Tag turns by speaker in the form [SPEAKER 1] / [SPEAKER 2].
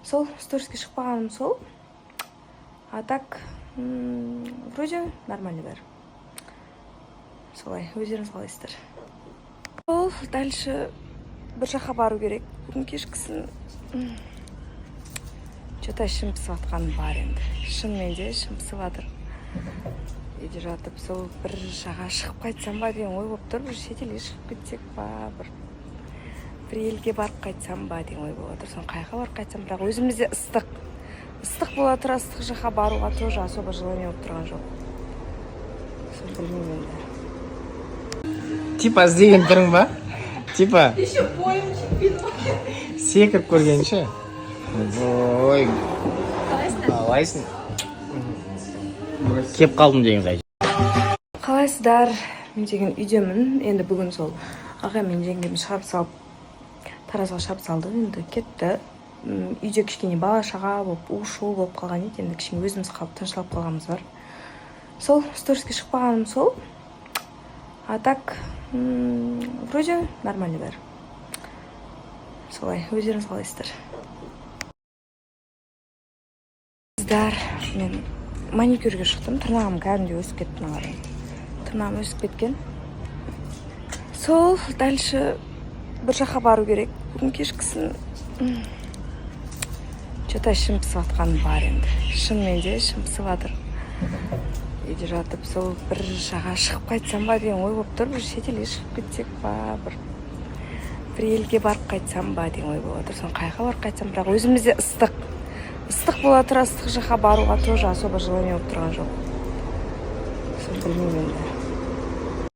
[SPEAKER 1] Сол сториске шықпағаным сол. А так вроде нормально бәрі. Солай, өздеріңіз қалайсыздар? Сол, дальше бір жаққа бару керек бүгін кешкісін. Че-то ішім пысып жатқаным бар енді, шынымен де ішім пысып жатыр. Үйде жатып, сол бір жаққа шығып қайтсам ба деген ой болып тұр. Бір шетелге шығып кетсек па, бір елге барып қайтсам ба деген ой болып жатыр. Соны қай жаққа барып қайтсам? Бірақ өзімізде ыстық, ыстық бола тұра, ыстық жаққа баруға тоже особо желание болып тұрған жоқ. Соны білмеймін енді.
[SPEAKER 2] Типа іздеген түрің ба, типа?
[SPEAKER 3] Еще бойым жетпейді.
[SPEAKER 2] Секіріп көргенше. Ой, қалайсың? Кеп қалдым деген жай.
[SPEAKER 1] Қалайсыздар? Мен деген үйдемін енді. Бүгін сол ағам мен жеңгем шығарып салып, Таразға шығарып салды енді, кетті. Үйде кішкене бала шаға болып, у шу болып қалған еді. Енді кішкене өзіміз қалып, тынышталып қалғанымыз бар. Сол сториске шықпағаным сол. А так вроде нормально бәрі. Солай, өздеріңіз қалайсыздар? Қыздар, мен маникюрге шықтым. Тырнағым кәдімгідей өсіп кетті, мына қарай, тырнағым өсіп кеткен. Сол, дальше бір жаққа бару керек бүгін кешкісін. Че-то ішім пысып жатқаным бар енді, шынымен де ішім пысып жатыр. Үйде жатып, сол бір жаққа шығып қайтсам ба деген ой болып тұр. Бір шетелге шығып кетсек па, бір елге барып қайтсам ба деген ой болып жатыр. Соны қай жаққа барып қайтсам? Бірақ өзімізде ыстық, ыстық бола тұра, ыстық жаққа баруға тоже особо желание болып тұрған жоқ. Соны білмеймін енді.